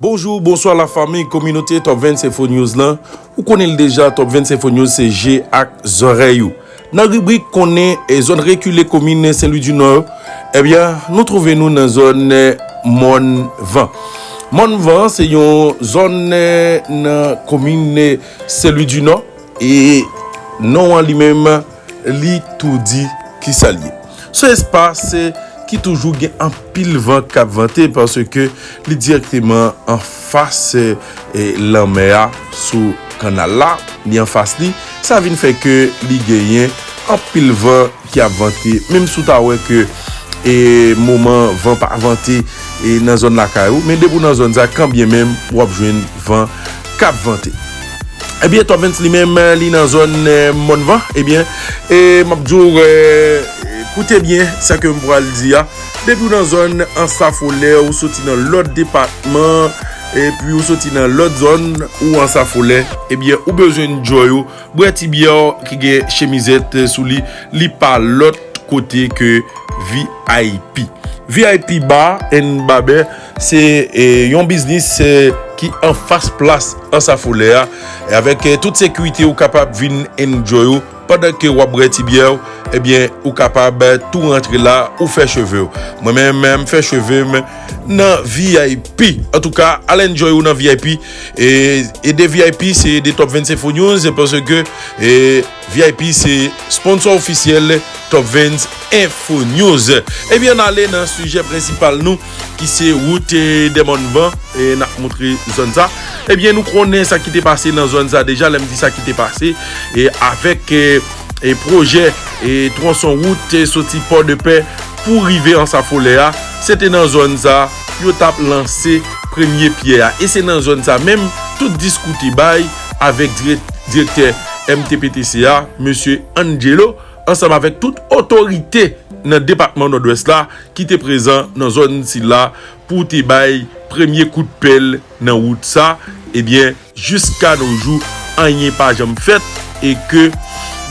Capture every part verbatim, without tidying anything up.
Bonjou, bonswa lafanmi, kominote Top Vens Info News lan. Ou konnen l deja, Top Vens Info News se je ak zòrèy ou. Nan ribrik konnen e zòn rekile komin Sen Lwi di Nò yo, ebyen, nou twouve nou nan zòn, eh, Mòn Van. Mòn Van se yon zòn, eh, nan komin, eh, Sen Lwi di Nò e non an li menm, li tou di kisa l ye. Se espas, eh, ki toujou gen anpil van k ap vante paske li dirèkteman anfas, eh, lanmè a sou kanal la, li anfas li, sa vin fè ke li genyen anpil van ki ap vante, menm si w ta wè ke, e, moman van pa vante, e, nan zòn lakay ou, men depi w nan zòn sa, kanbyen menm w ap jwenn van k ap vante. Ebyen, Top Vens li menm, li nan zòn, eh, Mòn Van, ebyen, e, m ap di w, eh, koute byen sa ke m pral di a. Depi w nan zòn Ansafolè, ou soti nan lòt depatman, epi ou soti nan lòt zòn, ou Ansafolè, ebyen, ou bezwen enjoy ou, bwè ti byè w ki gen chemizèt sou li, li pa lòt kote ke V I P. V I P Bar and Barber, se, eh, yon biznis, eh, ki anfas plas Ansafolè a, e avèk, eh, tout sekirite ou kapab vin enjoy ou pandan ke w ap bwè ti byè w, ebyen, ou kapab, eh, tou rantre la, ou fè cheve w. Mwen menm, m fè cheve m nan V I P. Antouka, al enjoy ou nan V I P. E, e de V I P, se de Top Vens Info News, paske, e, V I P se sponsor ofisyèl Top Vens Info News. Ebyen, n ale nan sijè prensipal nou, ki se wout, e, dè Mòn Van, e, n ap montre zòn sa. Ebyen, nou konnen sa ki te pase nan zòn sa deja, lè m di sa ki te pase, e, avèk, e, e, pwojè, e, twonson wout, e, soti Pòdepè pou rive Ansafolè a, se te nan zòn sa yo t ap lanse premye pyè a. E se nan zòn sa menm, tout diskou te bay avèk dirè-, direktè M T P T C a, mesye Angelo, ansanm avèk tout otorite nan depatman Nòdwès la ki te prezan nan zòn sila pou te bay premye kout pèl nan wout sa. Ebyen, jiska no jou, anyen pa janm fèt e ke,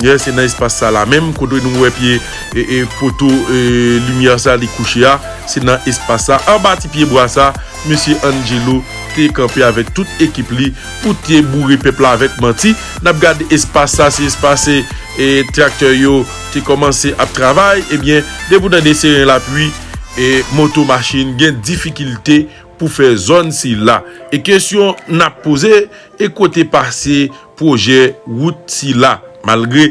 e, se nan espas sa la menm, kote nou wè pye, e, e, poto, e, limyè sa li kouche a, se nan espas sa, anba ti pye bwa sa, mesye Angelo te kanpe avèk tout ekip li pou te boure pèp la avèk manti. N ap gade espas sa, se espas, e, e, traktè yo te kòmanse ap travay, ebyen, depi w tande se yon lapli, e, moto machin gen difikilte pou fè zòn sila. E kesyon n ap poze, e kote pase pwojè wout sila? Malgre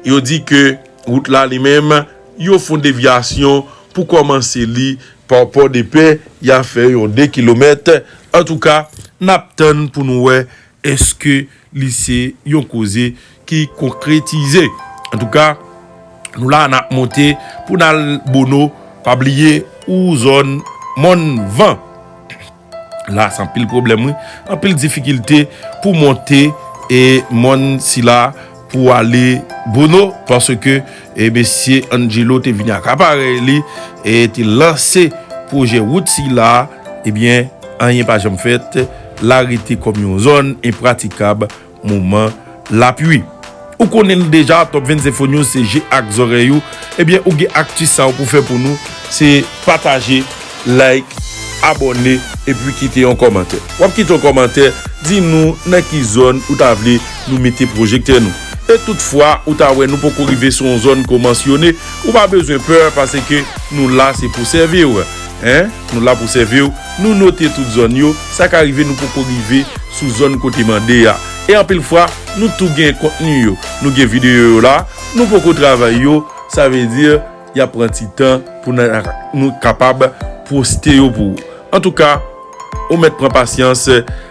yo di ke wout la li menm, yo fè yon devyasyon pou kòmanse li pa Pòdepè, y a fè yon de kilomèt. Antouka, n ap tann pou nou wè èske li se yon koze ki konkretize. Antouka, nou la n ap monte pou n al Bono, pa bliye ou zòn Mòn Van. La, se anpil pwoblèm, wi. Anpil difikilte pou monte e mòn sila pou ale Bono, paske, e, mesye Angelo te vini ak aparèy li e te lanse pwojè wout sila, ebyen, anyen pa janm fèt, la rete kòm yon zòn enpratikab moman lapli. Ou konnen l deja, Top Vens Info News se je ak zòrèy ou. Ebyen, ou gen akti sa w pou fè pou nou, se pataje, like, abòne, epi kite yon kòmantè. W ap kite yon kòmantè, di nou nan ki zòn ou ta vle nou mete pwojektè nou. E toutfwa, ou ta wè nou poko rive sou yon zòn ke w mansyone, ou pa bezwen pè, paske nou la se pou sèvi w. Hein? Nou la pou sèvi w. Nou note tout zòn yo. Sa ka rive nou poko rive sou zòn kote mande a. E anpil fwa, nou tou gen kontni yo. Nou gen videyo yo la. Nou poko travay yo. Sa vle di, y ap pran ti tan pou n, nou kapab poste yo pou ou. Antouka, ou mèt pran pasyans,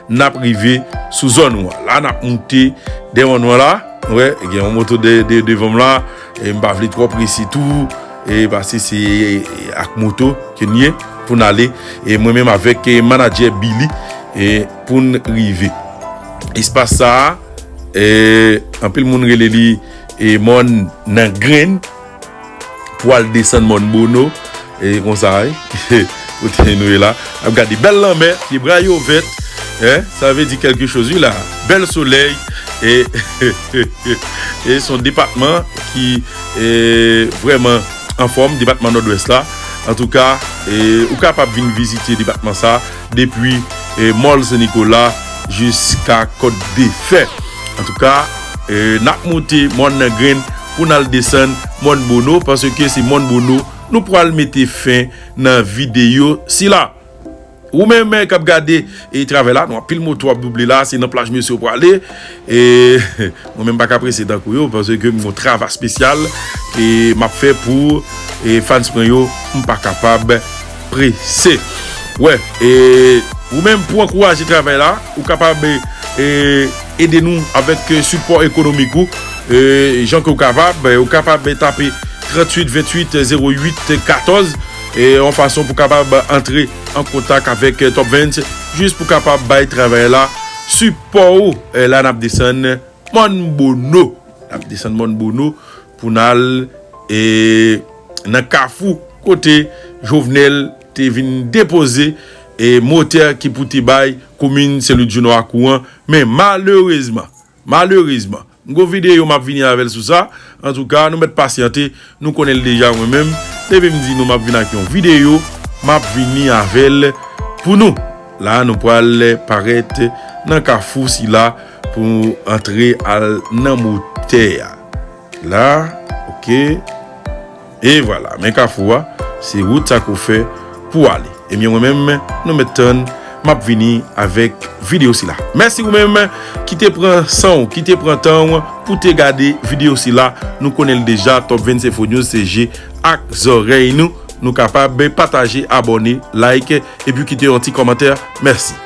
n ap rive sou zòn ou an. La, n ap moute dèyè nou an la. Wè, gen yon moto de, de, devan m la. E m pa vle twò prese tou. E paske se, e, ak moto ke n ye pou n ale. E mwen menm avèk, e, manadjè Billy, e, pou n rive. Espas sa a, e, anpil moun rele li, e, mòn nan grenn. Pou al desann mòn Bono, e konsa, wi. Kote nou ye la, n ap gade bèl lanmè, pye bwa yo vèt, hein, sa vle di kèlke choz, wi, la. Bèl solèy, e, e se yon depatman ki, e, vrèman anfòm, depatman Nòdwès la. Antouka, e, ou kapab vin vizite depatman sa depi e, Mòl Sen Nikola jiska Kòt de Fè. Antouka, e, n ap monte mòn nan grenn pou n al desann mòn Bono, paske se mòn Bono nou pral mete fen nan videyo sila. Ou menm k ap gade e travay la, nou anpil moto ap double la, se nan plaj mesye w prale. E mwen menm pa ka prese tankou yo, paske m gon travay espesyal ke m ap fè pou e fans mwen yo, m pa kapab prese. Wè, e ou menm pou ankouraje travay la, ou kapab e ede nou avèk e sipò ekonomik ou. E jan ke ou kapab, e ou kapab tape tranntuit venntuit zewo uit katòz, e yon fason pou kapab antre an kontak avèk e Top Vens, jis pou kapab bay travay la sipò ou. E la n ap desann mòn Bono. N ap desann mòn Bono pou n al e nan Kafou kote Jovenel te vin depoze e motè ki pou te bay komin Sen Lwi di Nò a kouran. Men malerezman, malerezman, m gon videyo m ap vini avè l sou sa. Antouka, nou mèt pasyante, nou konnen l deja mwen menm. Depi m di nou m ap vin ak yon videyo, m ap vini avè l pou nou. La, nou pral parèt nan Kafou sila pou antre al nan motè a. La, oke. E vwala, men Kafou a, se wout sa ke w fè pou w ale. Ebyen, mwen menm, nou mèt tann, m ap vini avèk videyo sila. Mèsi ou menm ki te pran san w, ki te pran tan w pou te gade videyo sila. Nou konnen l deja, Top Vens Info News, se je ak zòrèy nou. Nou kapab pataje, abòne, like, epi kite yon ti kòmantè. Mèsi.